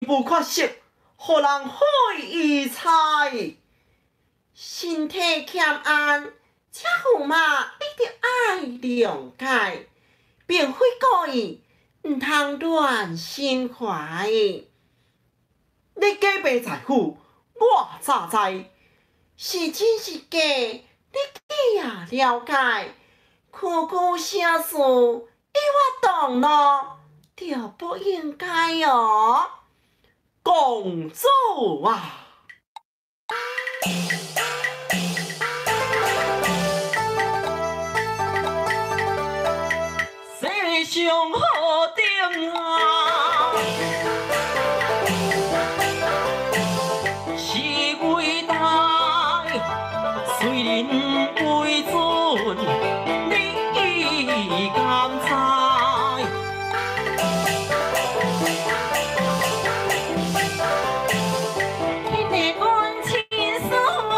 無缺失，予人好意猜。身體欠安，這駙馬你著愛諒解，並非故意，毋通亂心懷。你假病在府，我咋知？是真是假，你計也了解。區區小事，與我動怒，就不應該哦。公主啊！世上何等啊，是偉大，雖人為尊，你敢知？彼个阮親師啊，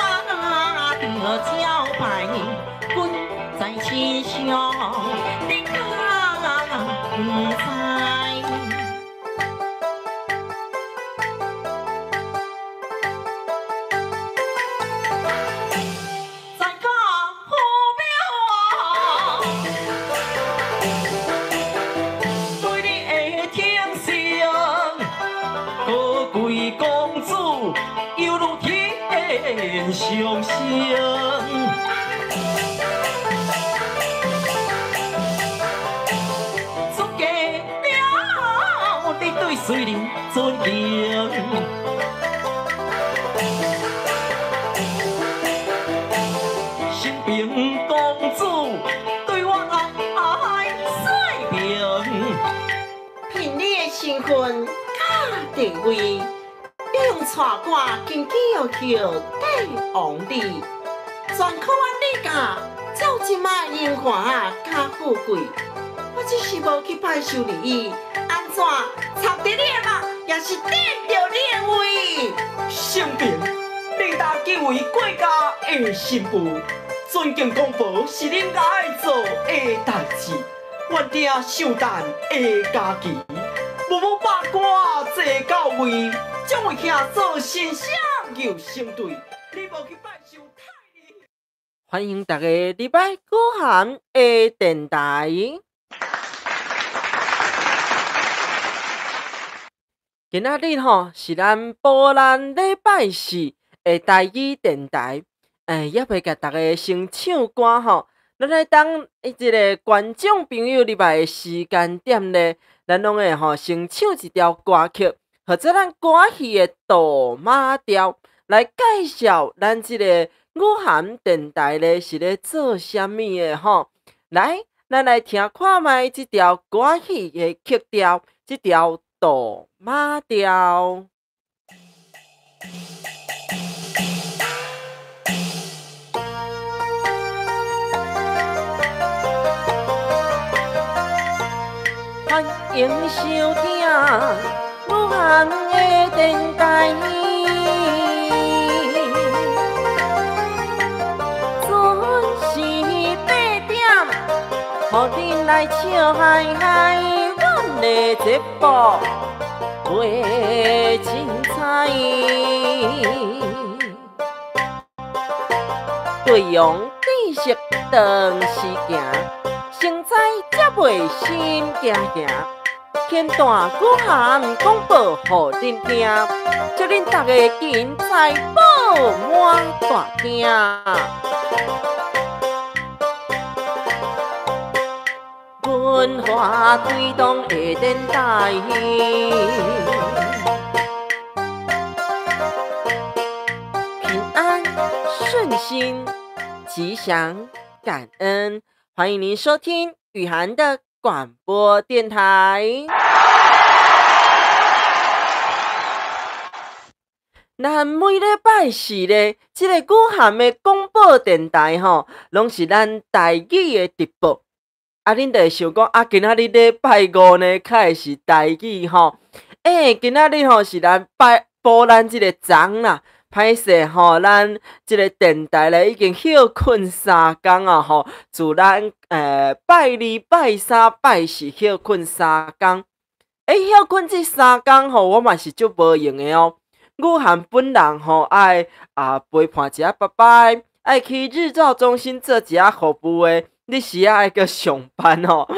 著招牌，君在身上，你敢知？在家父廟啊，對你的疼惜，高貴公主猶如天上星。出嫁了，你對誰人尊敬？新平公主對我愛愛水平。憑你的身份佮地位，你用帶我金雞玉葉帝王里，全靠阮李家才有這擺榮華佮富貴。我只是無去拜壽而已，按怎插佇你的肉，也是墊著你的胃。聖平，你呾既為國家的新婦，尊敬公婆是恁愛做的代誌。阮鼎壽誕的佳期，母母百官坐到位，眾位兄做神仙又成對，你無去拜壽太。歡迎大家入來語涵的電台。今仔日吼是咱寶蘭禮拜四的台語電台，猶未共大家先唱歌吼。咱來等這个觀眾朋友入來的時間點咧，咱攏會吼先唱一條歌曲，或者咱歌戲的杜馬調來介紹咱這個語涵電台咧是咧做啥物的吼。來，咱來聽看覓這條歌戲的曲調，這條杜馬調。歡迎收聽語涵的電台，準時8點，予恁來笑嗨嗨，阮的節目會精彩。對陽知識長時行，成才才袂心驚驚。天大語涵廣播予恁聽，祝恁大家精彩寶滿大廳。文化推動的電台，平安順心，吉祥感恩，歡迎您收聽雨涵的廣播電台。咱每禮拜四咧，這个語涵的廣播電台吼，攏是咱台語的直播。啊，恁就會想講啊，今仔日禮拜五呢，較會是台語吼。今仔日吼是咱拜補咱這个欉啦。歹勢吼，咱這个電台咧已經歇睏3工啊吼，自咱拜二、拜三、拜四歇睏3工。欸，歇睏這三工吼，我嘛是足無閒的哦。雨涵本人吼愛啊陪伴一下爸爸，愛去日照中心做一下服務的，你時仔愛閣上班吼，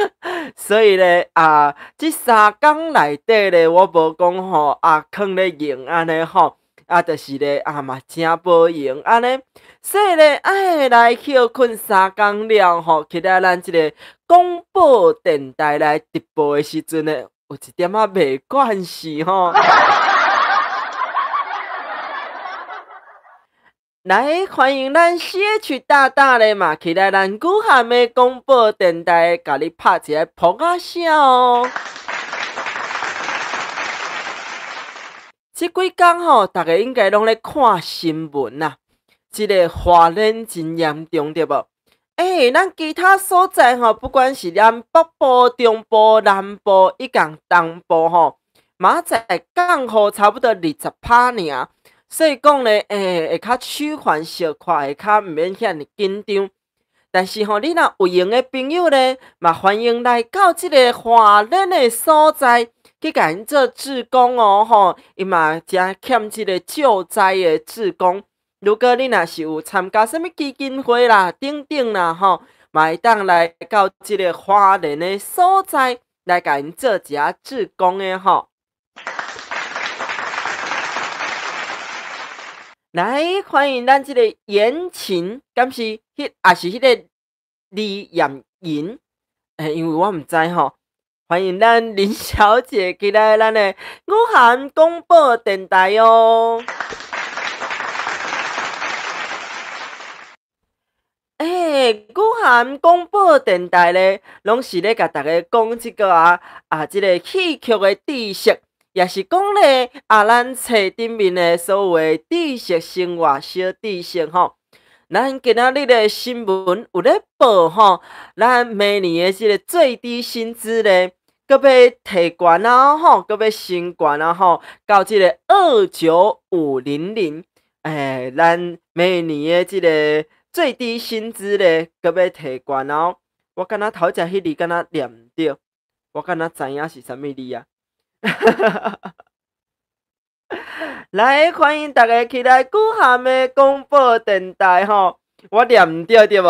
所以咧啊，這三工內底咧，我無講吼啊，囥咧閒按呢吼，啊，就是咧啊嘛誠無閒按呢，所以咧愛來歇睏三工了吼，起來咱這个廣播電台來直播的時陣咧，有一點仔袂慣勢吼。來歡迎咱 CH 大大咧嘛，起來咱雨涵的廣播電台，共你拍一个噗仔聲哦。這幾工吼，逐家應該攏咧看新聞啦，這个花蓮真嚴重對無？欸，咱其他所在吼，不管是咱北部、中部、南部，以及東部吼，明仔載降雨差不多20%爾。所以講咧，欸，會較趨緩小可，會較毋免遐爾緊張。但是吼，你若有閒的朋友咧，嘛歡迎來到這个花蓮的所在去共𪜶做志工哦，吼，伊嘛誠欠這个救災的志工。如果你若是有參加啥物基金會啦、等等啦，吼，嘛會當來到這个花蓮的所在來共𪜶做一下志工的吼。來歡迎咱這个言情，敢是彼，也是彼个李艷莹？欸，因為我毋知吼。歡迎咱林小姐起來咱的雨涵廣播電台哦。欸，雨涵廣播電台咧，攏是咧共大家講這个啊啊，這个戲曲的知識。也是講咧，啊，咱冊頂面的所有的知識生活小知識吼，咱今仔日的新聞有咧報吼，咱明年的這个最低薪資咧，閣欲提懸啊吼，閣欲升懸啊吼，到這个29500，欸，咱明年的這个最低薪資咧，閣欲提懸哦。我敢若頭一彼字敢若念毋著，我敢若知影是啥物字啊。來，歡迎大家起來雨涵的廣播電台吼，我念毋著對無？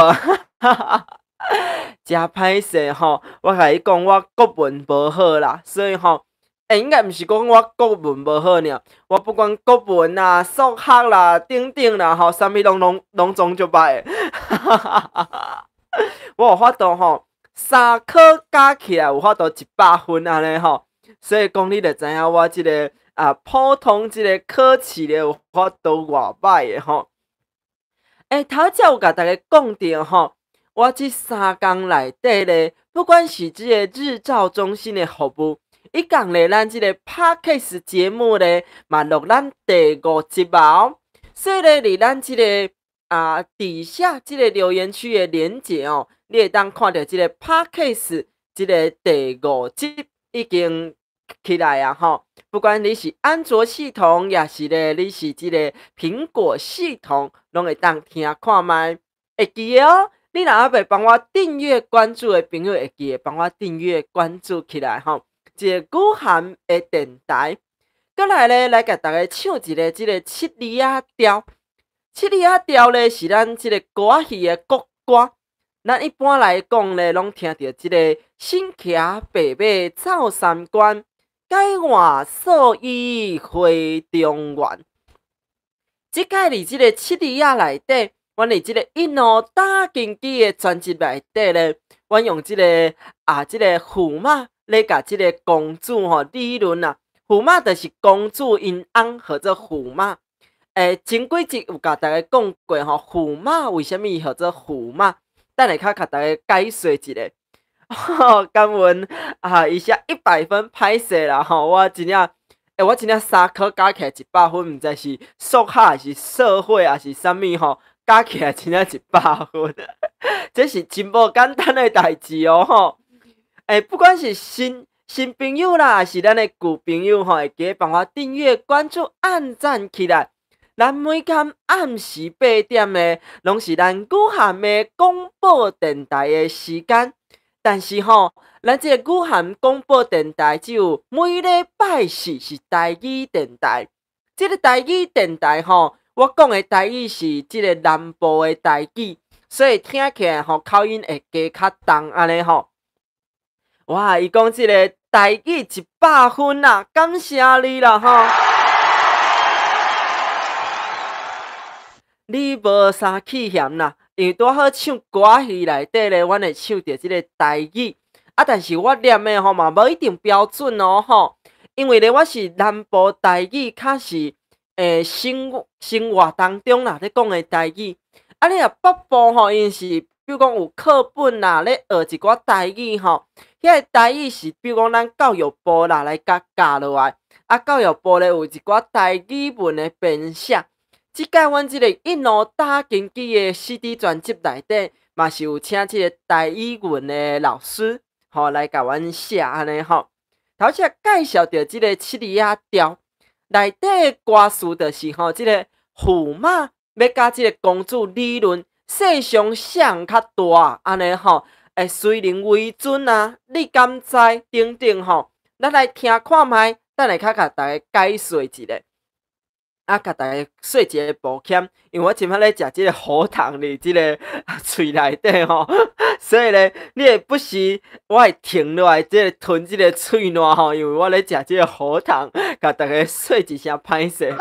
誠歹勢吼，我共你講，我國文無好啦，所以吼，欸，應該毋是講我國文無好爾，我不管國文啦、數學啦、等等啦吼，啥物攏攏攏總足歹的。我有法度吼，三科加起來有法度100分按呢吼。所以講，你就知影我這个啊普通這个考試咧有法度偌歹的吼。欸，頭才有共大家講著吼，我這三工內底咧，不管是這个日照中心的服務，以及咧咱這个 Podcast 節目咧，嘛錄咱第五集啊。所以咧，佇咱這个啊底下這个留言區的連結哦，你會當看著這个 Podcast 這个第五集已經起來啊吼！不管你是安卓系統，抑是咧你是這个蘋果系統，攏會當聽看覓。會記得哦，你若猶未幫我訂閱關注的朋友，會記得幫我訂閱關注起來吼。這个雨涵的電台，閣來咧來共大家唱一个這个七里仔調。七里仔調咧是咱這个歌仔戲的國歌。咱一般來講咧，攏聽著這个身騎白馬走三關，改換素衣回中原。這擺佇這个七里仔內底，阮佇這个一路打根基的專輯內底咧，阮用這个啊，這个駙馬咧，共這个公主吼理論啊，駙馬就是公主𪜶翁，號做駙馬。欸，前幾集有共大家講過吼，駙馬為啥物號做駙馬？等下較共大家解說一下。感恩啊，伊寫100分歹勢啦吼，我真正，欸，我真正三科加起來100分，毋知是數學還是社會還是啥物吼，加起來真正100分，這是真無簡單的代誌哦吼。欸，不管是新新朋友啦，還是咱的舊朋友吼，會記得幫我訂閱、關注、按讚起來。咱每天暗時8點的，攏是咱雨涵的廣播電台的時間。但是吼，咱這个語涵廣播電臺只有每禮拜四是台語電臺。這个台語電臺吼，我講的台語是這个南部的台語，所以聽起來吼口音會加較重按呢吼。哇，伊講這个台語100分啦，感謝你啦吼！你無啥氣嫌啦，因為拄好唱歌戲內底咧，阮會唱著這个台語。啊，但是我念的吼嘛無一定標準哦吼，因為咧我是南部台語，較是生活當中啦咧講的台語。啊，你若北部吼，𪜶是比如講有課本啦，咧學一寡台語吼，遐个台語是比如講咱教育部啦來共教落來，啊，教育部咧有一寡台語文的編寫。這擺阮這個一路打根基的 CD 專輯內底，嘛是有請這個台語文的老師，吼來共阮寫按呢吼。頭先介紹著這個七里仔調內底的歌詞，就是吼這個駙馬欲佮這個公主理論，世上啥人較大按呢吼？會誰人為尊啊？你敢知？等等吼，咱來聽看覓，等下較共大家解說一下。啊，共大家說一个抱歉，因為我這擺咧食這个喉糖佇這个喙內底吼，所以咧，你會不時我會停落來，這个吞這个喙瀾吼，因為我咧食這个喉糖，共大家說一聲歹勢。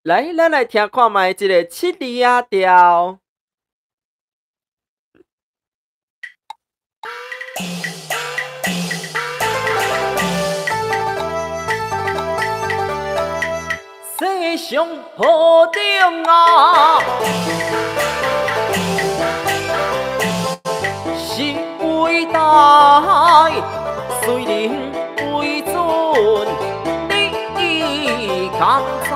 來，咱來聽看覓這个七里仔調。世上何等啊，是偉大，誰人為尊？你敢知？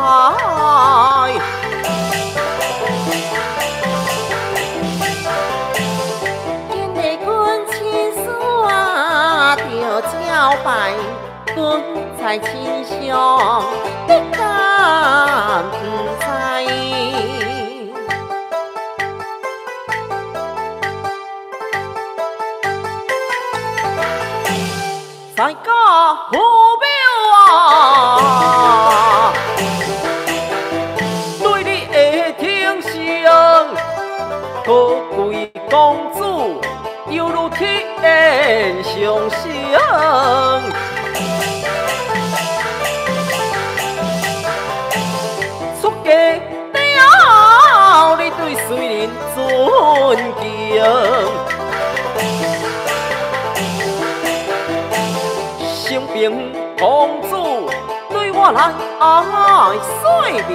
今日阮親師啊，著招牌，阮在親上，你敢毋知？在家父母啊，對你的疼惜，高貴公主猶如天上星。出嫁了，你對誰人尊敬？承平公主對我來說明。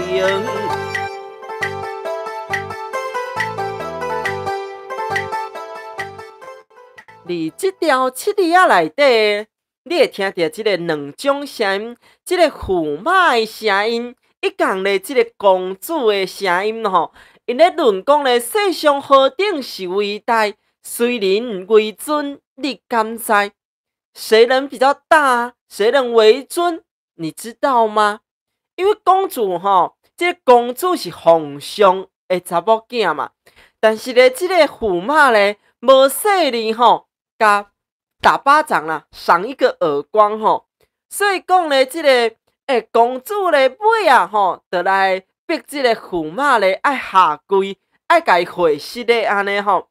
佇這條七里仔內底，你會聽著這个兩種聲音，這个駙馬的聲音，以及咧這个公主的聲音吼。𪜶咧論講咧，世上何等是偉大，誰人為尊？你敢知？誰人比較大？誰人為尊？你知道嗎？因為公主吼，這個公主是皇上的查某囝嘛，但是咧，這個駙馬咧無勢力吼，共打巴掌啦，賞一個耳光吼，所以講咧，這個公主咧尾啊吼，就來逼這個駙馬咧愛下跪，愛共伊會失的按呢吼。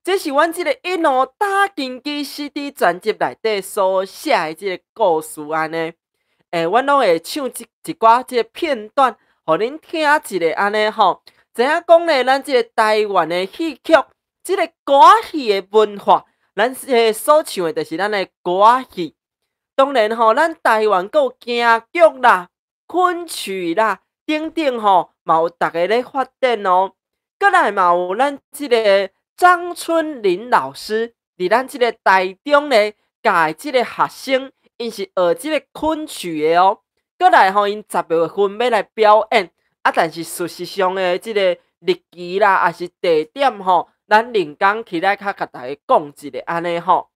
這是阮這个一路打根基 CD 專輯內底所寫的這個故事按呢。阮攏會唱一寡這个片段，予恁聽一下按呢吼。知影講咧，咱這个台灣的戲曲，這个歌戲的文化，咱所唱的就是咱的歌戲。當然吼，咱台灣閣有京劇啦、昆曲啦等等吼，嘛有逐个咧發展哦。閣來嘛有咱這个張春林老師，佇咱這個台中咧教的這個學生，𪜶是學這個昆曲的哦。閣來吼，𪜶10月份欲來表演，啊，但是事實上的這個日期啦，抑是地點吼，咱另工起來較共大家講一下按呢吼。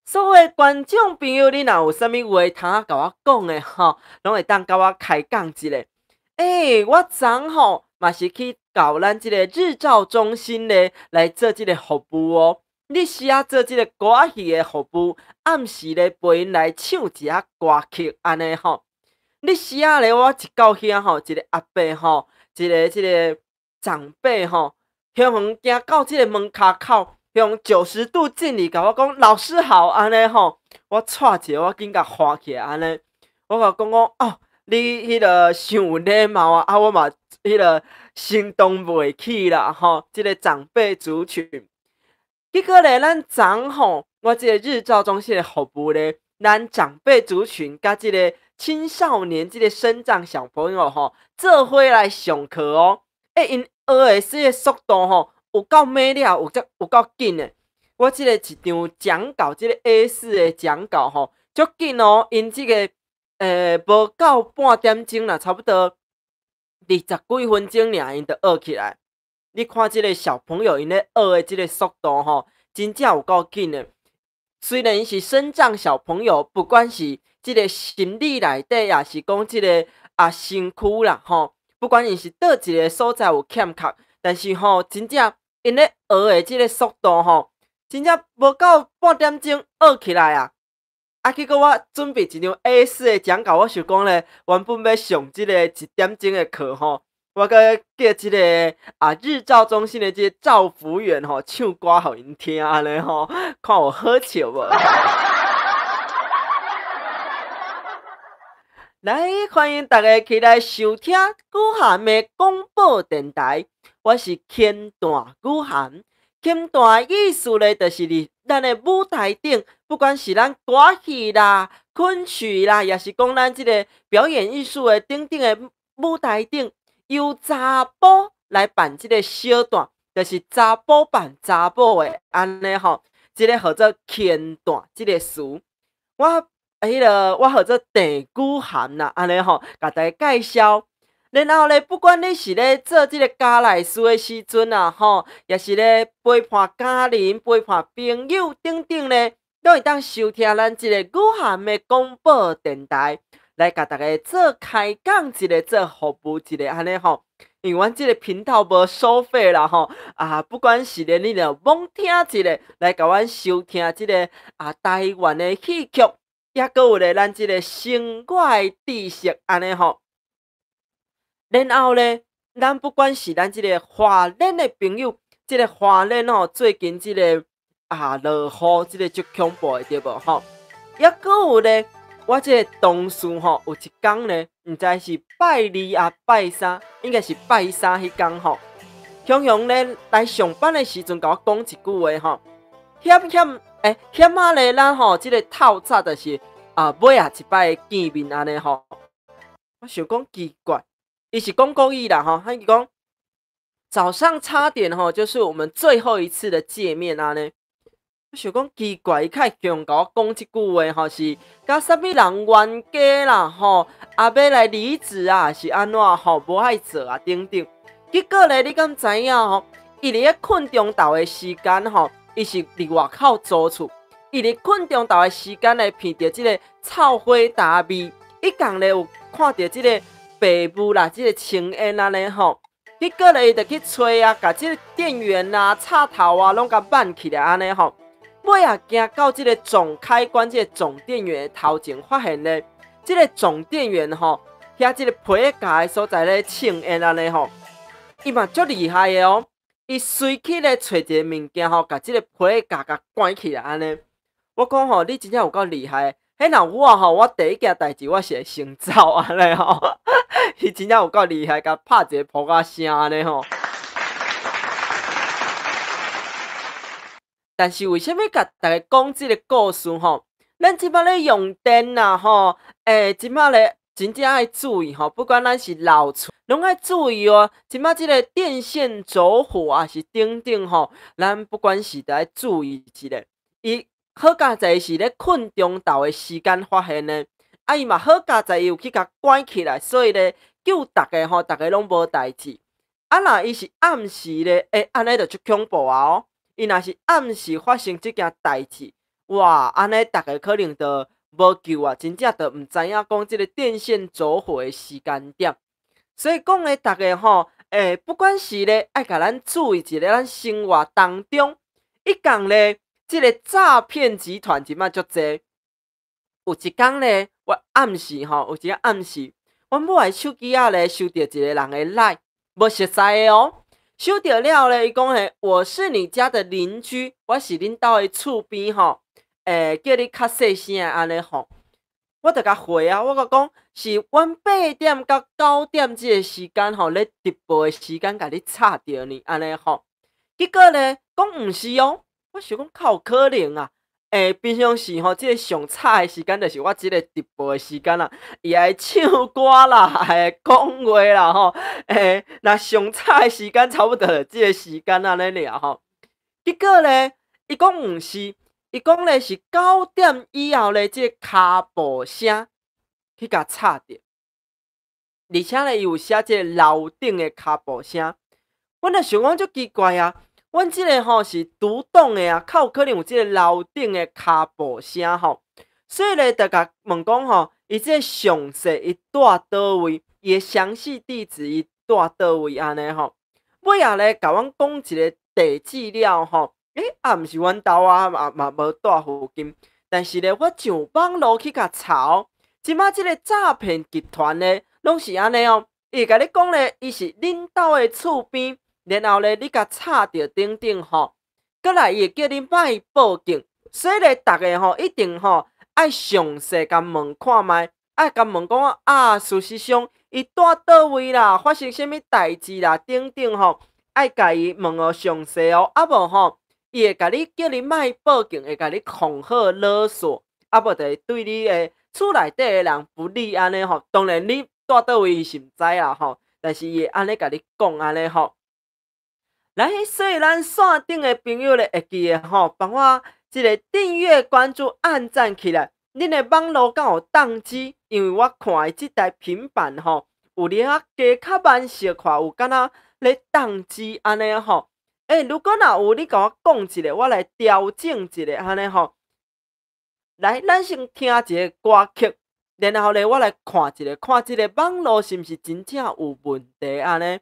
所有觀眾朋友，你若有啥物話通共我講的吼，攏會當共我開講一下。我昨昏吼嘛是去到咱這個日照中心咧來做這個服務哦。日時仔做這個歌仔戲的服務，暗時咧陪𪜶來唱一下歌曲按呢吼。日時仔咧，我一到遐吼，一個阿伯吼，一個這個長輩吼，雄雄行到這個門跤口，用90度敬禮，共我講老師好按呢吼。我掣一下，我緊共喊起來按呢。我共講講哦，你彼个傷有禮貌啊，啊我嘛彼个承當袂起啦吼，這個長輩族群。結果咧，咱昨吼，我這個日照中心的服務咧，咱長輩族群佮這個青少年這個身障小朋友吼，做伙來上課哦。欸，𪜶學的這個速度吼，有夠猛了，有遮有夠緊的。我這個一張講稿，這個 A4 的講稿吼，足緊哦。𪜶這個無到半點鐘啦，差不多20幾分鐘爾，𪜶就學起來。你看這個小朋友𪜶咧學的這個速度吼，真正有夠緊的。雖然是身障小朋友，不管是這個心理內底，抑是講這個啊身軀啦吼，不管𪜶是佗一個所在有欠缺，但是吼，真正𪜶咧學的這個速度吼，真正無到半點鐘學起來啊！啊，結果我準備一張 A4 的講稿，我想講咧，原本欲上這個一點鐘的課吼，我閣叫這個啊日照中心的這個照服員吼唱歌予𪜶聽按呢吼，看有好笑無？來，歡迎大家起來收聽雨涵的廣播電台，我是乾大雨涵。乾大的意思咧，就是佇咱的舞台頂，不管是咱歌戲啦、昆曲啦，抑是講咱這個表演藝術的等等的舞台頂，由查埔來扮這個小旦，就是查埔扮查某的按呢吼，這個號做乾旦這個詞，我彼个我號做鄭雨涵啦，按呢吼，共大家介紹。然後咧，不管你是咧做這個家內事的時陣啊，吼，抑是咧陪伴家人、陪伴朋友等等咧，攏會當收聽咱這個雨涵的廣播電台，來共大家做開講一下，做服務一下，按呢吼。因為阮這個頻道無收費啦，吼啊，不管是咧你著罔聽一下，來共阮收聽這個啊台灣的戲曲，抑閣有咧咱這個生活的知識，按呢吼。然後咧，咱不管是咱這個花蓮的朋友，這個花蓮吼，最近這個啊落雨，這個足恐怖的對無吼？抑閣有咧，我這個同事吼，有一工咧，毋知是拜二抑拜三，應該是拜三彼工吼，雄雄咧來上班的時陣，共我講一句話吼，險險欸險仔咧，咱吼這個透早就是啊尾仔一擺見面按呢吼，我想講奇怪。伊是講國語啦，吼，伊講早上差點吼，就是我們最後一次的見面按呢。我想講奇怪，伊較會強共我講這句話吼，是佮啥物人冤家啦，吼，啊欲來離職啊，是按怎吼，無愛做啊等等。結果咧，你敢知影吼？伊佇咧睏中晝的時間吼，伊是佇外口租厝，伊佇睏中晝的時間咧，聞著這個臭火焦味，伊共咧有看著這個。白霧啦，這個青煙按呢吼，結果咧，伊就去揣啊，共這個電源啊、插頭啊，攏共挽起來按呢吼。尾仔行到這個總開關、這個總電源的頭前，發現咧，這個總電源吼，遐這個皮夾的所在咧，青煙按呢吼，伊嘛足厲害的哦，伊隨去咧揣一个物件吼，共這個皮夾共關起來按呢。我講吼，你真正有夠厲害的。彼若我吼，我第一件代誌我是會先走按呢吼，伊真正有夠厲害，共拍一個噗仔聲按呢吼。但是為啥物共大家講這個故事吼？咱這擺咧用電啦吼，欸，這擺咧真正愛注意吼，不管咱是老厝，攏愛注意哦。這擺這個電線走火啊，是等等吼，咱不管是著愛注意一下。伊好佳哉是咧睏中晝的時間發現的，啊伊嘛好佳哉伊有去共關起來，所以咧救逐家吼，逐家攏無代誌。啊若伊是暗時咧，欸，按呢就足恐怖啊哦！伊若是暗時發生這件代誌，哇，按呢逐家可能就無救啊！真正就毋知影講這個電線走火的時間點。所以講咧，逐家吼，不管是咧，愛共咱注意一下，咱生活當中，伊講咧，這个詐騙集團這擺足濟。有一工咧，我暗時吼，有一工暗時，阮母的手機仔咧收著一個人的 LINE，無熟似的哦。收著了咧，伊講嘿，我是你家的鄰居，我是恁兜的厝邊吼，叫你較細聲按呢吼。我就共回啊，我共講是阮8點到9點這个時間吼，咧直播的時間共你吵著呢，按呢吼。結果咧，講毋是哦，我想講較有可能啊。平常時吼，這个上吵的時間就是我這个直播的時間啦，伊愛唱歌啦，愛講話啦吼。若上吵的時間差不多就這个時間按呢爾吼。結果咧，伊講毋是，伊講咧是九點以後咧，這个跤步聲去共吵著，而且咧，伊有寫這个樓頂的跤步聲，阮就想講足奇怪啊。阮這个吼是獨棟的啊，較有可能有這个樓頂的跤步聲吼，所以咧就共問講吼，伊這个詳細伊住佗位，伊的詳細地址伊住佗位按呢吼。尾仔咧共阮講一个地址了吼，啊毋是阮兜啊，嘛嘛無住附近，但是咧我上網路去共查哦，這擺這个詐騙集團咧攏是按呢哦，伊會共你講咧，伊是恁兜的厝邊。然後咧，你共吵著等等吼，閣來伊會叫你莫報警，所以咧，逐个吼一定吼愛詳細共問看覓，愛共問講啊，事實上伊住佗位啦，發生啥物代誌啦，等等吼，愛共伊問予詳細哦，啊無吼，伊會共你叫你莫報警，會共你恐嚇勒索，啊無就會對你的厝內底的人不利按呢吼。當然你住佗位伊是毋知啦吼，但是伊會按呢共你講按呢吼。來，所以咱線頂的朋友咧，會記得吼，幫我這个訂閱、關注、按讚起來。恁的網路敢有當機？因為我看的這台平板吼，有咧仔加較慢小可，有敢若咧當機按呢吼。如果若有，你共我講一下，我來調整一下按呢吼。來，咱先聽一个歌曲，然後咧，我來看一下，看這个網路是毋是真正有問題按呢？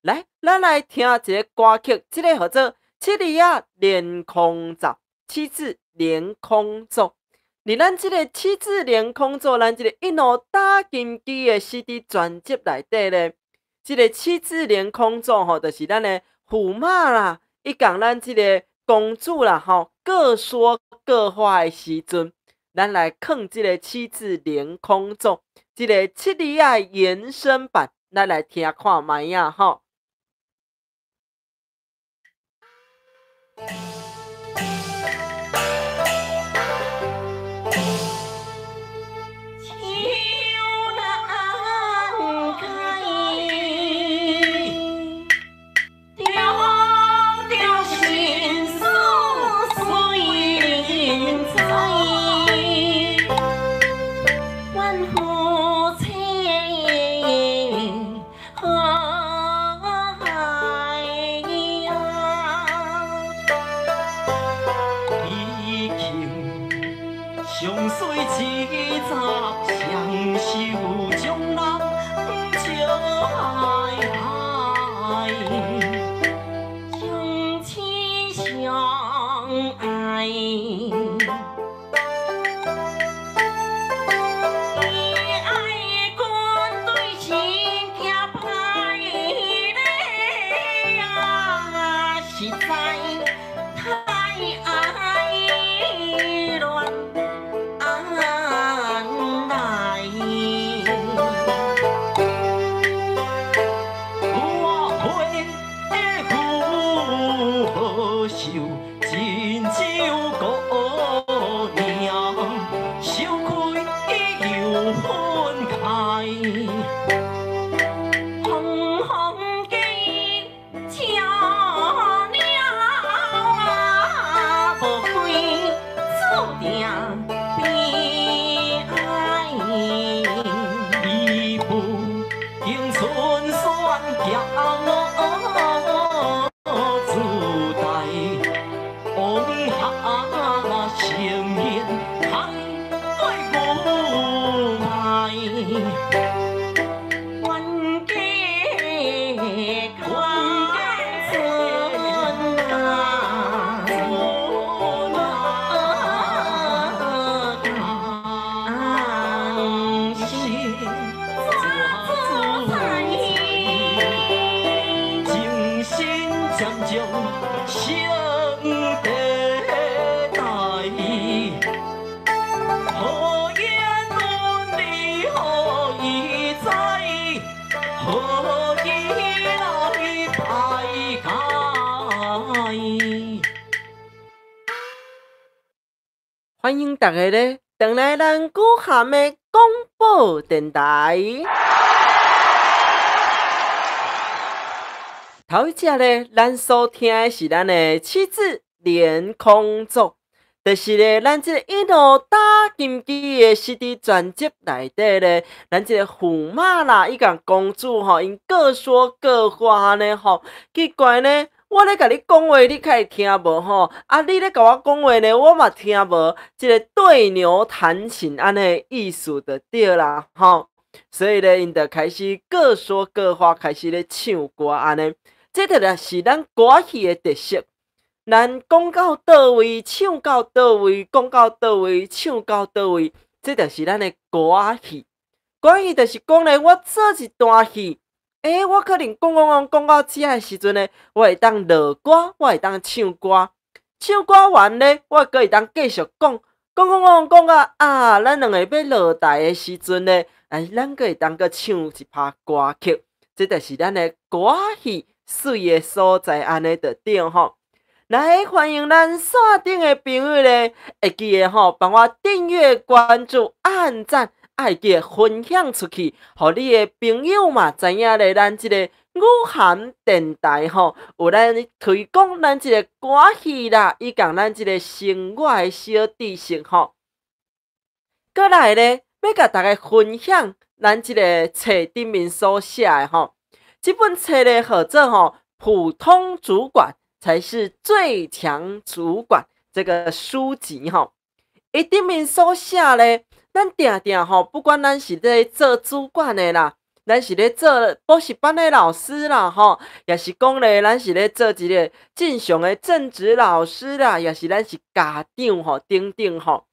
來，咱來聽一个歌曲，這个號做《七字仔連空奏》，七字連空奏。佇咱這个七字連空奏，咱這个一路打金機的 CD 專輯內底咧，這个七字連空奏吼，就是咱的駙馬啦，伊共咱這个公主啦吼，各說各話的時陣，咱來囥這个七字連空奏，這个七字仔延伸版，咱來聽看覓仔吼。我歡迎逐家咧，轉來咱古涵的廣播電台。頭一隻咧，咱所聽的是咱的七字連空作，就是咧，咱這個一路打金枝的 CD 專輯內底咧，咱這個虎媽啦，以及公主吼，𪜶各說各話按呢吼，奇怪呢。我咧共你講話，你較會聽無吼？啊，你咧共我講話呢，我嘛聽無。這個對牛彈琴按呢意思就對啦吼。所以咧，𪜶就開始各說各話，開始咧唱歌按呢。這就是咱歌戲的特色。咱講到佗位，唱到佗位，講到佗位，唱到佗位，這就是咱的歌戲。歌戲就是講咧，我做一段戲。欸，我可能講講講講到遮的時陣呢，我會當落歌，我會當唱歌，唱歌完咧，我閣會當繼續講，講講講講到啊，咱兩個欲落台的時陣呢，哎，咱閣會當閣唱一拍歌曲，這就是咱的歌戲媠的所在，按呢就對吼。來，歡迎咱線頂的朋友咧，會記得吼，幫我訂閱、關注、按讚。愛記得分享出去，予你的朋友嘛知影咧。咱這個語涵電台吼，有咱推廣咱這個歌戲啦，以及咱這個生活的小知識吼。閣來咧，欲共大家分享咱這個冊頂面所寫的吼，這本冊咧號做吼，普通主管才是最強主管這個書籍吼，伊頂面所寫咧。咱定定吼，不管咱是咧做主管的啦，咱是咧做補習班的老師啦，吼，抑是講咧，咱是咧做一個正常的正職老師啦，抑是咱是家長吼，等等吼。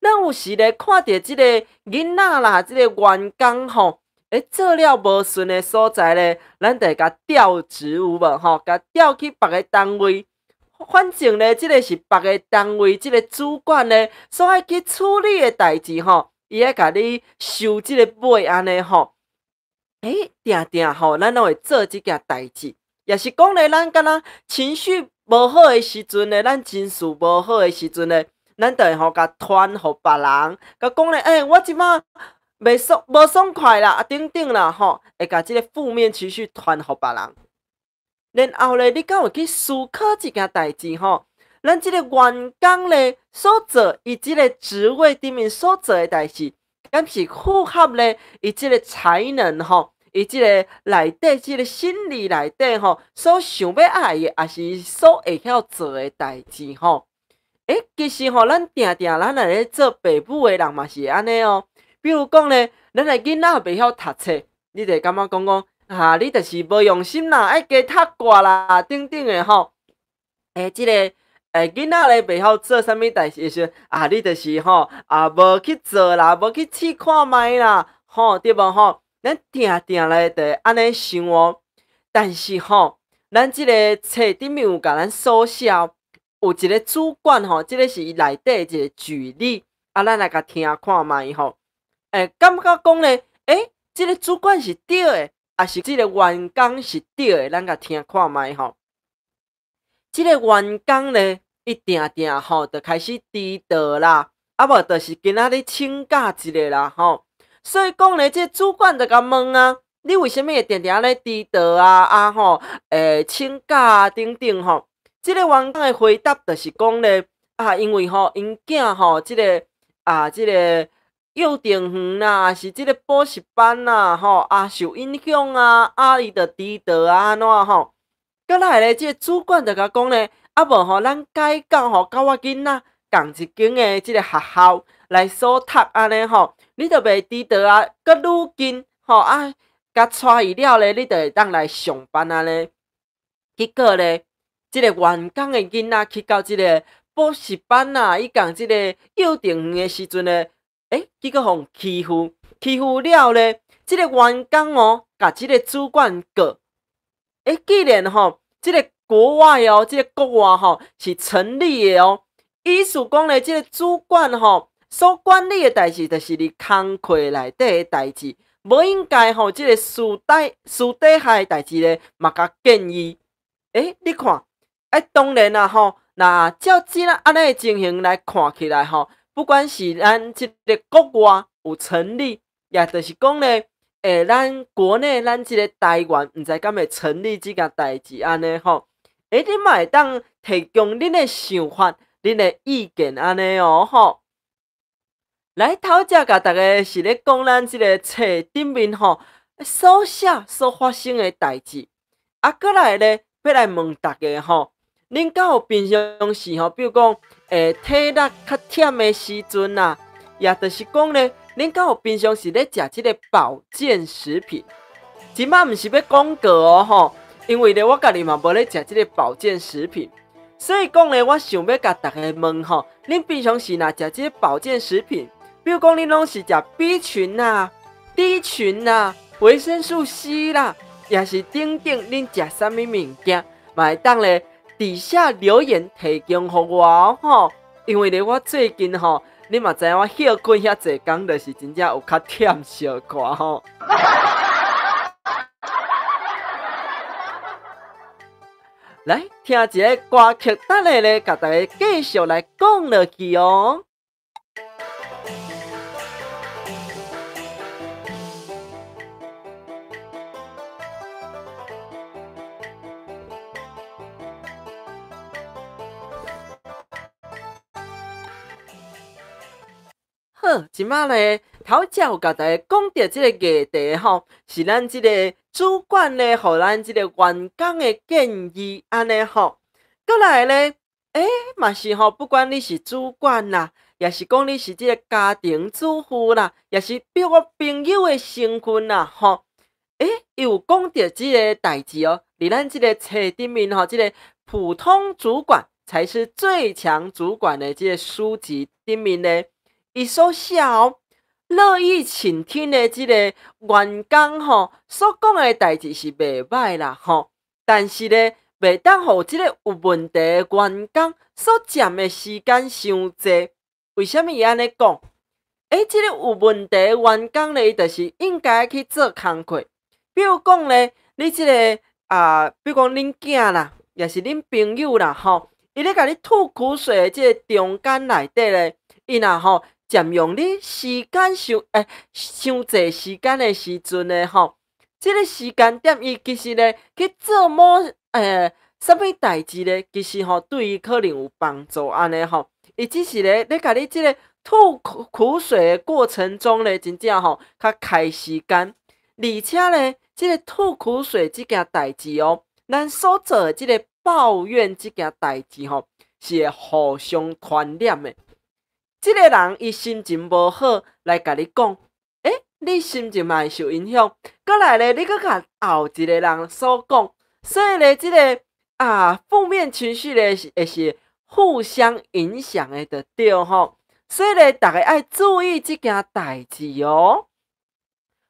咱有時咧看著這個囡仔啦，這個員工吼，欸，做了無順的所在咧，咱就會共調職有無吼？共調去別个單位。反正咧，這個是別个單位，這個主管咧所愛去處理的代誌吼，伊愛共你收這個尾按呢吼。欸，定定吼，咱攏會做這件代誌，抑是講咧，咱敢若情緒無好的時陣咧，咱情緒無好的時陣咧，咱就會吼共傳予別人，共講咧，欸，我這擺袂爽，無爽快啦，啊等等啦吼，會共這個負面情緒傳予別人。然後咧，你敢有去思考這件代誌吼？咱這個員工咧所做，伊這個職位頂面所做的代誌，敢是符合咧伊這個才能吼？伊這個內底這個心理內底吼，所想欲愛的，抑是所會曉做的代誌吼？欸，其實吼，咱定定咱若咧做爸母的人嘛是會按呢哦。比如講咧，咱的囡仔袂曉讀冊，你就會感覺講講。啊！你就是無用心啦，愛加讀掛啦，等等的吼。欸，這個欸，囡仔咧袂曉做啥物代誌的時陣，啊，你就是吼啊，無去做啦，無去試看覓啦，吼，對無吼？咱定定咧就會按呢想哦。但是吼，咱這個冊頂面有共咱所寫，有一個主管吼，這個是伊內底一個舉例，啊，咱來共聽看覓吼。欸，感覺講咧，欸，這個主管是對的。抑是這個員工是對的，咱共聽看覓吼。這個員工咧，伊定定吼就開始遲到啦，啊無就是今仔日請假一下啦吼。所以講咧，這個主管就共問啊，你為啥物會定定按呢遲到啊？啊吼，會請假啊等等吼。這個員工的回答就是講咧，啊，因為吼，𪜶囝吼，這個啊，這個。幼稚園啦，抑是這個補習班啦，吼啊受影響啊，啊伊就遲到啊，按怎吼？閣來咧，這個主管就共講咧，啊無吼，咱改到吼，佮我囡仔仝一間的這個學校來所讀按呢吼，你就袂遲到啊，閣愈近吼啊，共帶伊了咧，你就會當來上班按呢。結果咧，這個員工的囡仔去到這個補習班啊，以仝這個幼稚園的時陣咧。欸，結果予欺負，欺負了咧，這個員工哦，共這個主管告。欸，既然吼，這個國外哦，這個國外吼是成立的哦，意思講咧，這個主管吼所管理的代誌，就是佇工課內底的代誌，無應該吼，這個私底私底下的代誌咧，嘛共建議。欸，你看，欸，當然啦吼，若照這按呢的情形來看起來吼。不管是咱這个國外有成立，也就是講咧，咱國內咱這个台灣，毋知敢會成立這件代誌按呢吼？恁嘛會當提供恁的想法、恁的意見按呢哦吼。來頭才共大家是咧講咱這个冊頂面吼所寫所發生的代誌，啊，閣來咧欲來問大家吼，恁敢有平常時吼，比如講，體力較忝的時陣啊，也就是講咧，恁敢有平常時咧食這个保健食品？這擺毋是欲廣告哦吼，因為咧我家己嘛無咧食這个保健食品，所以講咧，我想欲共大家問吼，恁平常時若食這个保健食品，比如講恁攏是食 B 群啊、D 群啊、維生素 C 啦，抑是等等，恁食啥物物件，嘛會當咧底下留言提供予我哦吼，因為咧我最近吼，你嘛知影我歇睏遐濟工，就是真正有較忝小可吼。來聽一个歌曲，等下咧，共大家繼續來講落去哦。好，這擺咧，頭才有共大家講著這個議題吼，是咱這個主管咧，予咱這個員工的建議按呢吼。閣來咧，嘛是吼，不管你是主管啦，抑是講你是這個家庭主婦啦，抑是比如講朋友的身份啦，吼，伊有講著這個代誌哦，佇咱這個冊頂面吼，這個普通主管才是最強主管的這個書籍頂面咧。伊所寫哦，樂意傾聽的這個員工吼，所講的代誌是袂䆀啦吼，但是咧，袂當予這個有問題的員工所佔的時間傷濟。為啥物伊按呢講？這個有問題的員工咧，伊就是應該去做工課。比如講咧，你這個啊，比如講恁囝啦，抑是恁朋友啦吼，伊咧共你吐苦水的這個中間內底咧，伊若吼佔用你時間傷傷濟時間的時陣咧吼，這個時間點伊其實咧去做某啥物代誌咧，其實吼對伊可能有幫助按呢吼。伊只是咧咧共你這個吐苦水的過程中咧，真正吼較開時間，而且咧這個吐苦水這件代誌哦，咱所做的這個抱怨這件代誌吼，是會互相傳染的。這個人伊心情無好來共你講，你心情嘛會受影響。閣來咧，你閣共後一個人所講，所以咧，這個啊負面情緒咧是會是互相影響的，就對吼。所以咧，大家愛注意這件代誌哦。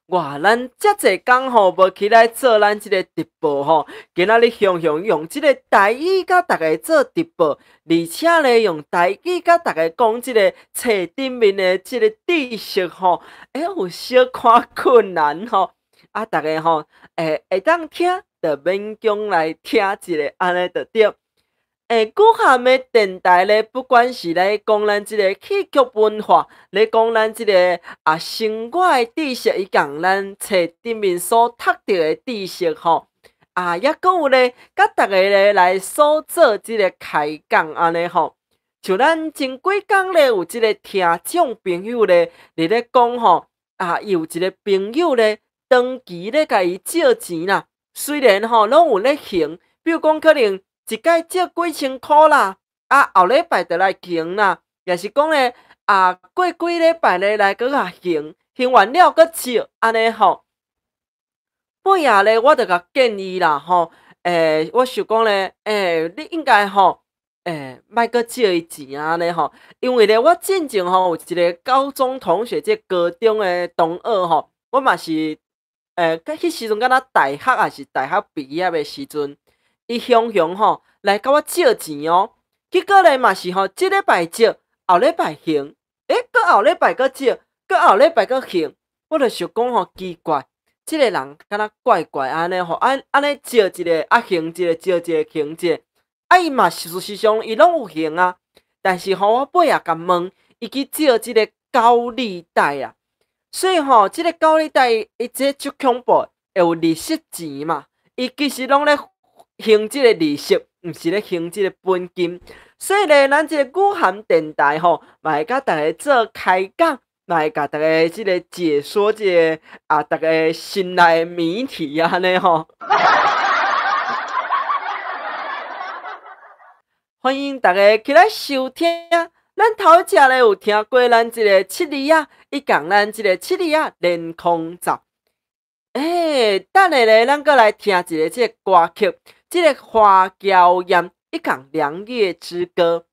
哇，咱遮濟工吼無起來做咱這個直播吼，今仔日雄雄用這個台語佮大家做直播，而且咧用台語佮大家講這個冊頂面的這個知識吼，有小可困難吼，啊，大家吼，會當聽就勉強來聽一下，按呢就對。古涵的電台咧，不管是咧講咱這個戲曲文化，咧講咱這個啊生活的知識，伊共咱冊頂面所讀著的知識吼，啊，抑閣有咧，佮逐家咧來所做這個開講按呢吼。像咱前幾工咧有這個聽眾朋友咧，佇咧講吼，啊，伊有一個朋友咧，長期咧共伊借錢啦，雖然吼攏有咧還，比如講可能。一擺借幾千箍啦，啊後禮拜就來還啦，抑是講咧啊過幾禮拜咧來閣共還，還完了閣借，按呢吼。尾仔咧，我就共建議啦吼，我想講咧，你應該吼，莫閣借伊錢按呢吼，因為咧我進前吼有一個高中同學，這個高中的同學吼，我嘛是，彼時陣敢若大學抑是大學畢業的時陣。伊雄雄吼來共我借錢哦，結果咧嘛是吼，這禮拜借，後禮拜還，閣後禮拜閣借，閣後禮拜閣還，我就想講吼奇怪，這個人敢若怪怪按呢吼，按呢借一个啊還一个，借一个還一个，啊伊嘛事實上伊攏有還啊，但是吼我尾仔共問，伊伊去借這个高利贷啊。所以吼，這个高利貸伊這足恐怖，會有利息錢嘛。伊其實攏咧還這个利息，毋是咧還這个本金。所以咧，咱這个雨涵電台吼，嘛會佮大家做開講，嘛會共大家這个解說這个啊，逐家心內的謎題按呢吼。歡迎大家起來收聽。咱頭一隻咧有聽過咱這个七里仔，伊共咱這个七里仔連空走。等下咧，咱閣來聽一个這个歌曲，這个花嬌艷，伊共《良夜之歌》。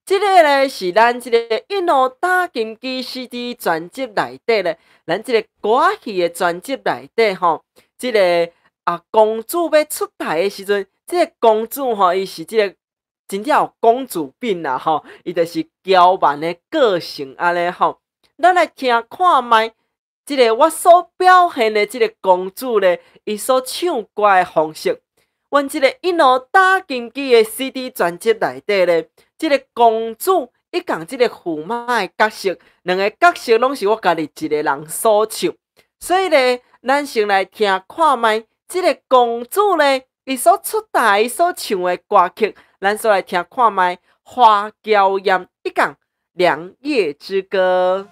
這个咧是咱這个一路打金枝 CD 專輯內底咧，咱這个歌戲的專輯內底吼，這个啊公主欲出台的時陣，這个公主吼，伊是這个真正有公主病啦吼，伊就是嬌蠻的個性按呢吼。咱來聽看覓，這个我所表現的這个公主咧，伊所唱歌的方式，阮這个一路打金枝的 CD 專輯內底咧，這个公主伊共這个駙馬的角色，兩个角色攏是我家己一个人所唱，所以咧，咱先來聽看覓，這个公主咧，伊所出台、伊所唱的歌曲，咱煞來聽看覓《花嬌艷》伊共《良夜之歌》。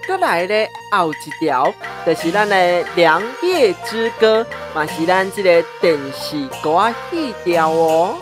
閣來咧，後一條就是咱的《良夜之歌》，嘛是咱這個電視歌仔戲調哦。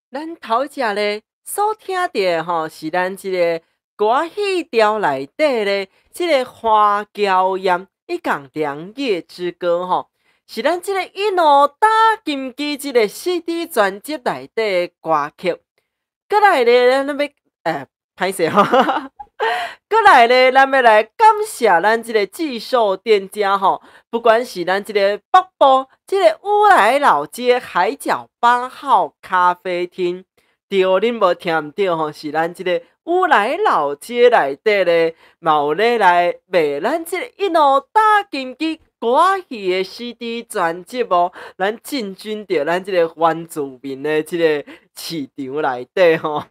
咱頭一隻咧所聽著的吼，是咱這个歌戲調內底咧，這个花嬌艷伊共《良夜之歌》吼，是咱這个一路打金枝這个 CD 專輯內底的歌曲。閣來咧，咱欲歹勢吼，閣來咧，咱欲來感謝咱這个寄售店家吼，不管是咱這个北部這个烏來老街海角8號咖啡廳，對，恁無聽毋對吼，是咱這个烏來老街內底咧，嘛有咧來賣咱這个一路打金枝歌戲的 CD 專輯哦，咱進軍著咱這个原住民的這个市場內底吼。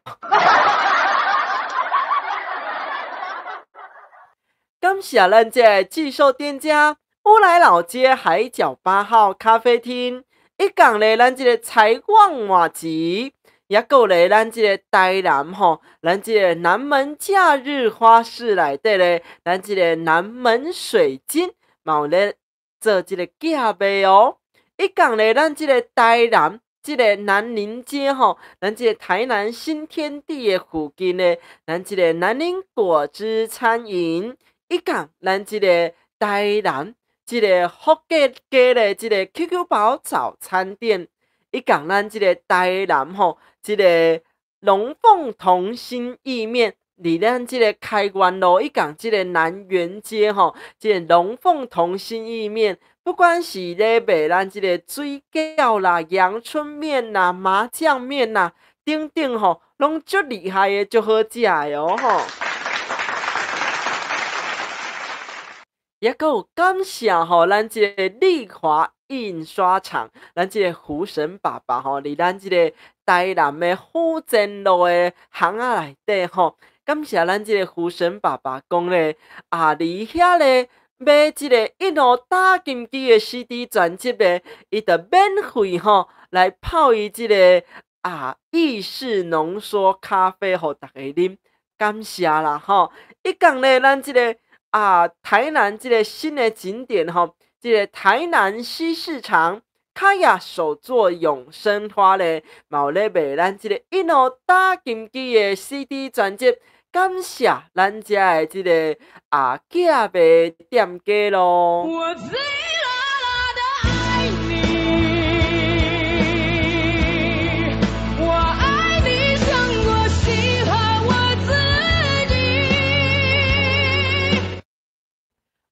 感謝咱這个寄售店家，乌来老街海角8号咖啡厅，以及咧咱这个财旺麻糬，也阁有咧咱这个台南吼，咱这个南门假日花市内底咧，咱这个南门水晶嘛有咧做这个寄卖哦。以及咧咱这个台南这个南宁街吼，咱这个台南新天地的附近咧，咱这个南宁果汁餐饮，以及咱这个台南这个福建街的这个 QQ 宝早餐店，以及咱这个台南吼，这个龙凤同心意面，伫咱这个开元路以及这个南园街吼，这个龙凤同心意面，不管是咧卖咱这个水饺啦、阳春面啦、麻酱面啦等等吼，拢足厉害的，足好食的哦吼。也阁有感谢吼，咱这个丽华印刷厂，咱这个胡神爸爸吼，伫咱这个台南的虎前路的巷仔内底吼，感谢咱这个胡神爸爸讲咧，啊，伫遐咧买这个一路打金机的 CD 专辑咧，伊就免费吼来泡伊这个意式浓缩咖啡，予大家啉，感谢啦吼！以及咧，咱这个台南这个新的景点吼，这个台南西市场卡亚手作永生花咧，嘛有咧卖咱这个一路打金机的 CD 专辑，感谢咱遮的这个寄卖店家咯。我醉啦啦的爱你，我爱你胜过心和我自己。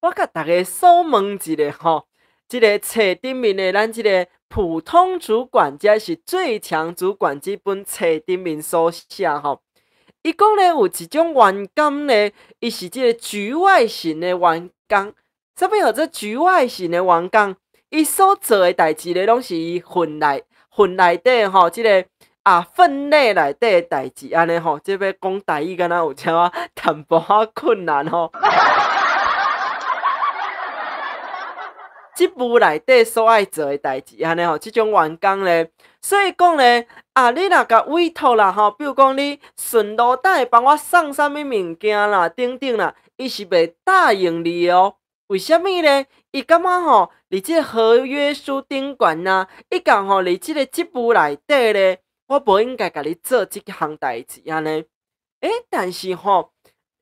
我共大家所问一下吼，这个册顶面的咱这个普通主管，这是最强主管这本册顶面所写吼。伊讲咧有一种员工咧，伊是这个局外型的员工。啥物叫做局外型的员工？伊所做的代志咧，拢是伊份内底吼，这个分内内底的代志按呢吼。这欲讲台语敢若有啥仔淡薄仔困难吼。职务内底所爱做的代志，按呢吼，这种员工咧，所以讲咧，你若共委托啦吼，比如讲你顺路等下帮我送啥物物件啦，等等啦，伊是袂答应你的哦。为啥物咧？伊感觉吼，伫这个合约书顶悬啊，伊讲吼，伫这个职务内底咧，我无应该共你做这项代志按呢。但是吼，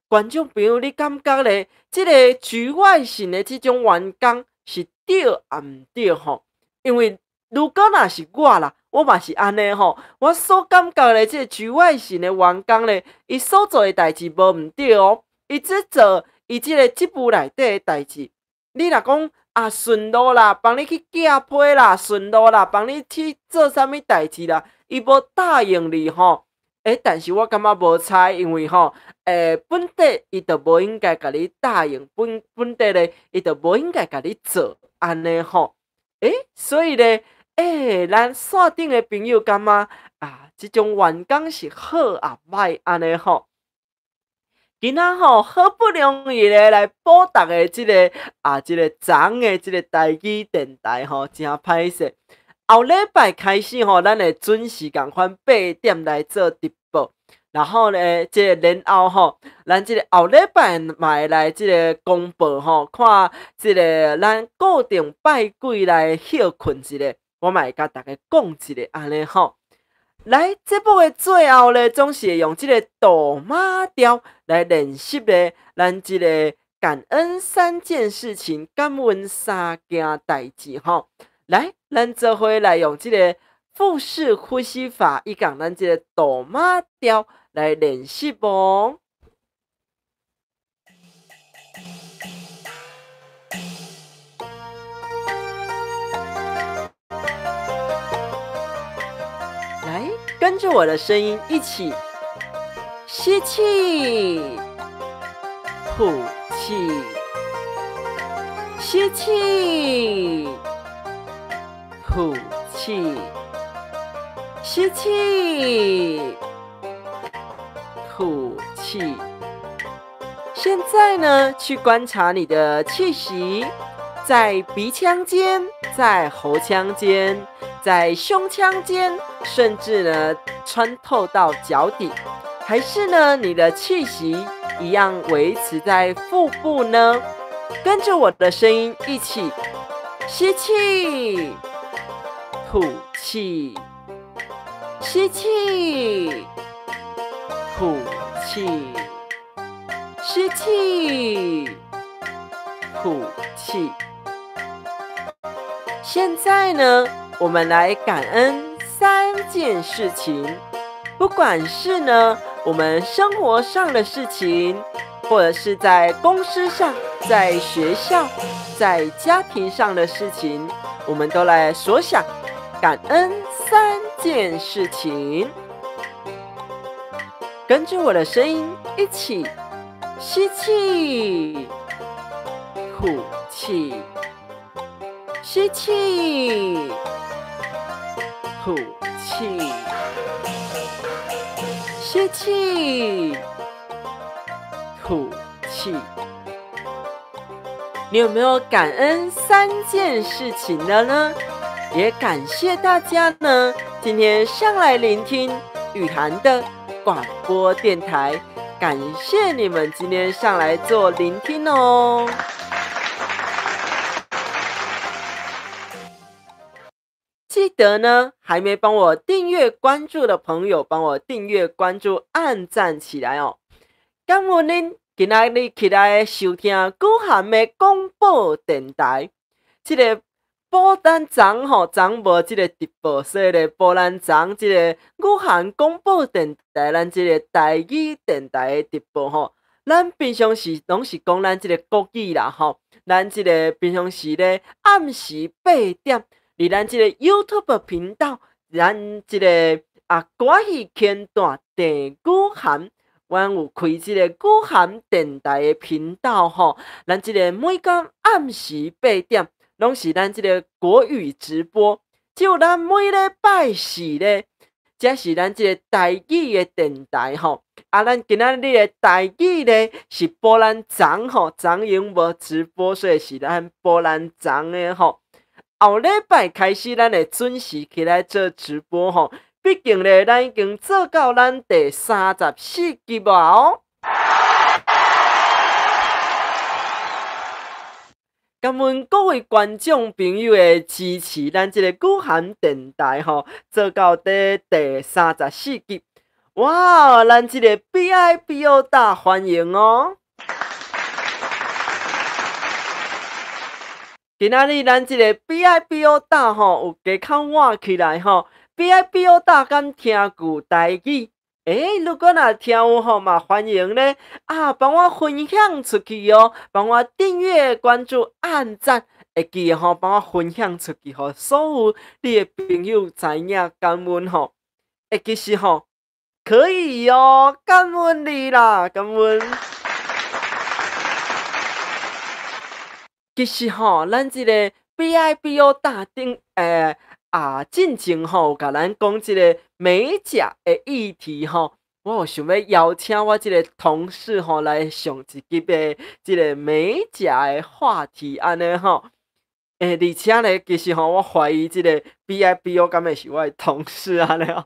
观众朋友，你感觉咧，这个局外型的这种员工是对抑毋对吼？因为如果若是我啦，我嘛是按呢吼，我所感觉咧，这个局外型的员工咧，伊所做的代志无毋对哦，伊只做伊这个职务内底的代志。你若讲顺路啦，帮你去寄批啦，顺路啦，帮你去做啥物代志啦，伊无答应你吼。但是我感觉无差，因为吼，本底伊就无应该共你答应，本底咧，伊就无应该共你做按呢吼。所以咧，咱线顶的朋友感觉这种员工是好啊歹按呢吼。今仔吼好不容易咧来补大家这个这个昨的这个台语电台吼，真歹势。后礼拜开始吼，咱会准时仝款8点来做直播，然后呢，这个然后吼，咱这个后礼拜嘛会来这个公布吼，看这个咱固定拜几来歇睏一下，我嘛会共大家讲一下按呢吼。来，节目的最后咧，总是会用这个哆妈调来练习咧，咱这个感恩三件事情，感恩三件代志吼。来，咱做伙来用这个腹式呼吸法，以及咱这个哆妈调来练习哦。来，跟着我的声音一起吸气，吐气，吸气，吐气，吸气，吐气。现在呢，去观察你的气息，在鼻腔間、在喉腔間、在胸腔間，甚至呢穿透到腳底，還是呢你的氣息一樣維持在腹部呢？跟着我的聲音一起吸氣、吐氣、吸氣、吐氣、吸氣、吐氣。現在呢，我們來感恩三件事情，不管是呢我們生活上的事情，或者是在公司上、在學校、在家庭上的事情，我們都來所想感恩三件事情。跟着我的聲音一起吸氣、吐氣。吸氣，吐氣，吸氣，吐氣。你有沒有感恩三件事情的呢？也感謝大家呢，今天上來聆聽雨涵的廣播電台，感謝你們今天上來做聆聽哦。記得呢，還沒幫我訂閱關注的朋友，幫我訂閱關注、按讚起來哦。感恩恁今仔日起來收聽雨涵的廣播電台。這個寶丹昨吼，昨無這個直播，所以咧寶蘭昨這個雨涵廣播電台，咱這個台語電台的直播吼，咱平常時攏是講咱這個國語啦吼，咱這個平常時咧暗時8點。佇咱這個 YouTube 頻道，咱這個啊歌戲片段鄭雨涵，阮有開這個雨涵電台的頻道吼。咱這個每天暗時8點，攏是咱這個國語直播。只有咱每禮拜四咧，才是咱這個台語的電台吼。啊，咱今仔日的台語咧是波蘭昨吼，昨因無直播，所以是咱波蘭昨的吼。後禮拜開始，咱會準時起來做直播吼。畢竟咧，咱已經做到咱第34集啊哦。感恩各位觀眾朋友的支持，咱這個雨涵電台吼做到第34集。哇，咱這個 BIBO 大歡迎哦！今仔日咱這個 BIBO 大吼有加較晚起來吼，BIBO 大敢聽句台語？欸，如果若聽有吼嘛，歡迎咧啊，幫我分享出去哦，幫我訂閱、關注、按讚，會記得吼幫我分享出去，予所有你的朋友知影感恩吼。欸，其實吼可以哦，感恩你啦，感恩。其實吼，咱這個 BIBO 大頂進前吼有共咱講這個美甲的議題吼，我有想欲邀請我這個同事吼來上一集的這個美甲的話題按呢吼。而且咧，其實吼，我懷疑這個 BIBO 敢會是我的同事按呢吼。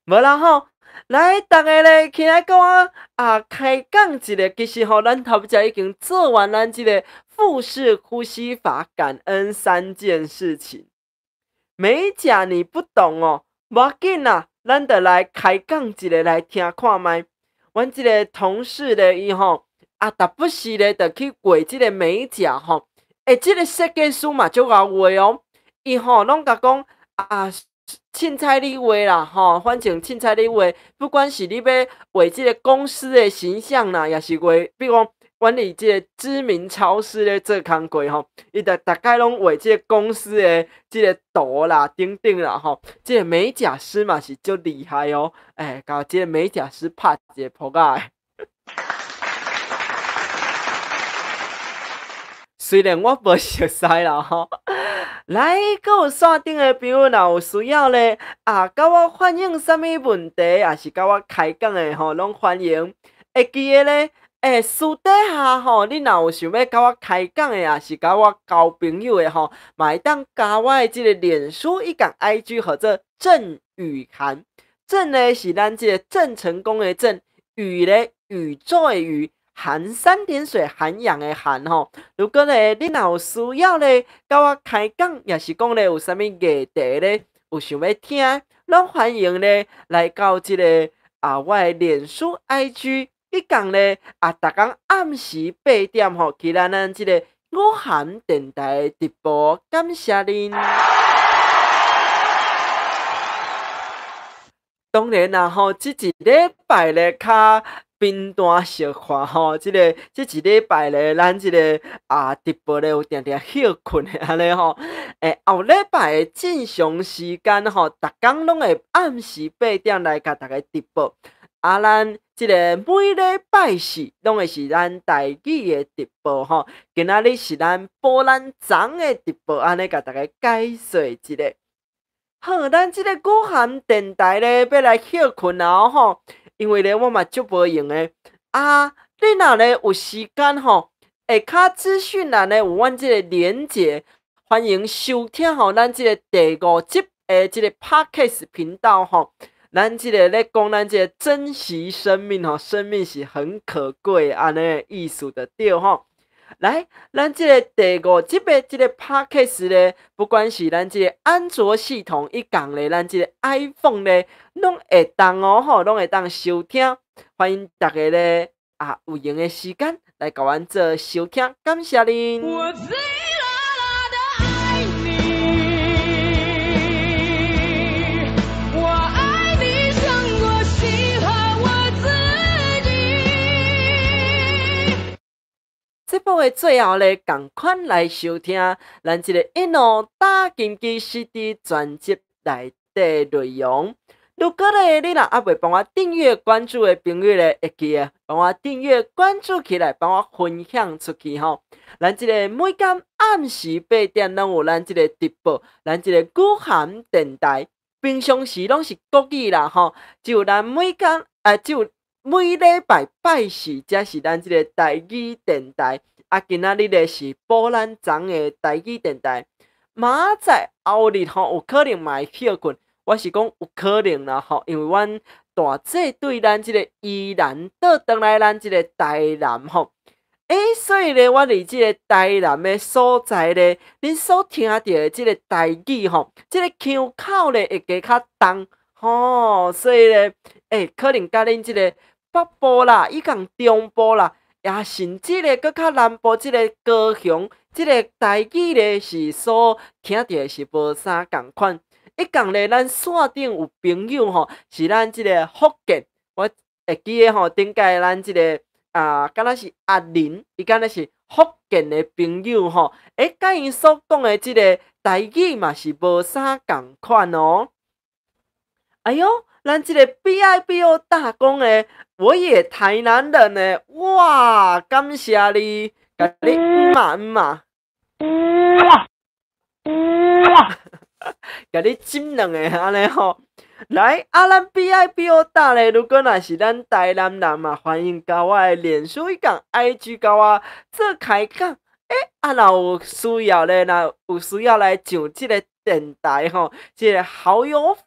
無啦吼。來，逐家咧起來佮我啊開講一下。其實吼，咱頭才已經做完咱這個腹式呼吸法，感恩三件事情。美甲你不懂哦，無要緊啦，咱就來開講一下來聽看覓。阮這個同事咧，伊吼啊，逐不時咧就去畫這個美甲吼。欸，這個設計師嘛足𠢕畫哦，伊吼攏共講啊。凊彩你畫啦，吼，反正凊彩你畫，不管是你欲畫這個公司的形象啦，抑是畫，比如講，阮佇這個知名超市咧做工課吼，伊就逐擺攏畫這個公司的這個圖啦，等等啦，吼，這個美甲師嘛是足厲害哦，欸，共這個美甲師拍一個噗仔。雖然我無熟似啦吼，來，閣有線頂的朋友，若有需要咧啊，佮我反映啥物問題，抑是佮我開講的吼，攏歡迎。會記得咧欸，私底下吼，你若有想欲佮我开讲的，抑是佮我交朋友的吼，嘛会当加我的这个脸书以及 IG，号做郑宇涵。郑呢是咱这个郑成功的郑，宇咧宇宙的宇，涵三点水涵养的涵吼。如果咧你若有需要咧，佮我开讲，抑是讲咧有啥物议题咧，有想欲听，拢欢迎咧来到这个啊我的脸书 IG。彼工咧啊，逐工暗时8点吼，去咱这个五涵电台直播，感谢恁。当然啦吼，这一礼拜咧较平淡小可吼，这一礼拜咧，咱这个啊直播咧有定定歇睏的按呢吼。欸，后礼拜的正常时间吼，逐工拢会暗时8点来共大家直播。啊，咱这个每礼拜四拢会是咱台语的直播吼。今仔日是咱波兰昨的直播，按呢共大家解说一下。好，咱这个古涵电台咧欲来歇睏啊吼，因为咧我嘛足无闲的。啊，你若咧有时间吼，下跤资讯栏咧有阮这个连结，欢迎收听吼咱这个第5集的这个 Podcast 频道吼。咱这个咧讲咱这个珍惜生命吼，生命是很可贵按呢意思就对吼。来，咱这个第5集的这个 Podcast 咧，不管是咱这个安卓系统，以及咧咱这个 iPhone 咧，拢会当哦吼，拢会当收听。欢迎大家咧啊，有闲的时间来共阮做收听，感谢恁。我醉啦啦的爱你，我爱你胜过喜欢我自己。节目的最后咧，仝款来收听咱这个一路打金枝 CD 专辑内底内容。如果咧你若犹未帮我订阅关注的朋友咧，会记得帮我订阅关注起来，帮我分享出去吼。咱这个每天暗时8点拢有咱这个直播，咱这个古涵电台，平常时拢是国语啦吼，只有咱每天啊，只有每礼拜拜四才是咱这个台语电台。啊，今仔日咧是波兰昨的台语电台，明仔载后日吼有可能嘛会歇睏。我是讲有可能啦吼，因为阮大姐对咱这个宜兰倒转来咱这个台南吼，欸，所以咧，我伫这个台南的所在咧，恁所听到的这个台语吼，这个腔口咧会加较重吼，所以咧，欸，可能佮恁这个北部啦，以及中部啦，也甚至咧阁较南部这个高雄，这个台语咧是所听到的是无啥仝款。一讲咧，咱线顶有朋友吼，是咱这个福建，我会记得吼，顶摆咱这个啊，敢若是阿林，伊敢若是福建的朋友吼，欸，佮𪜶所讲的这个台语嘛是无啥仝款哦。哎哟，咱这个 BIBO 大公的，我也台南人呢，哇，感谢你，共你嗯嘛嗯嘛。共你斟两个按呢吼，来啊！咱 BIBO 大咧，如果若是咱台南人嘛，欢迎加我的脸书以及 IG 共我做开讲。欸，啊，若有需要咧，若有需要来上这个电台吼，这个好友，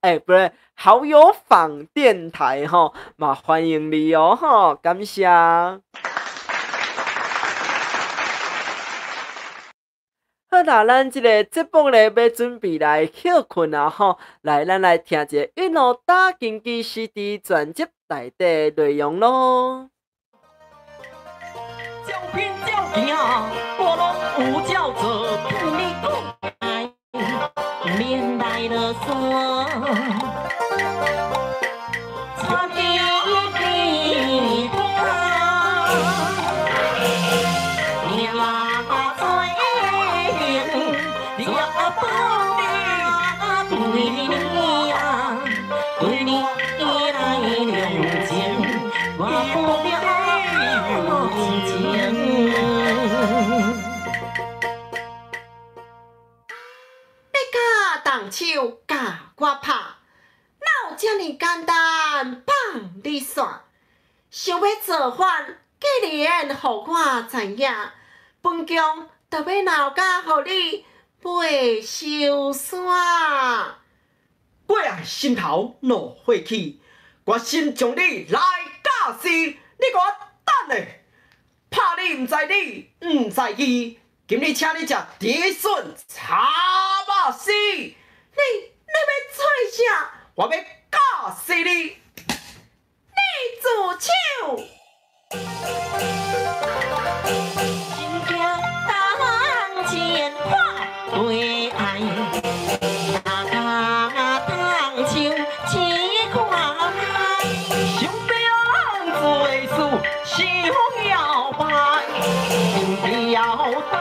欸，不对，好友访电台吼，嘛欢迎你哦吼，感谢。好啦，咱这个节目咧，欲准备来歇睏啊吼！来，咱来听一个一路打金枝 CD 专辑内底内容咯。照片照镜，我拢有照做，你讲爱，免来啰嗦。手共我拍，哪有这呢简单放你煞？想欲造反，既然予我知影，本宫就欲鬧甲予你袂收山。過來心頭怒火起，決心將你來絞死。你予我等咧，拍你毋知理，毋知義。今日請你食竹筍炒肉絲。你欲創啥？我欲絞死你！你住手！真驚當前看對愛，若甲當手一看覓。想欲做事想搖擺，心跳當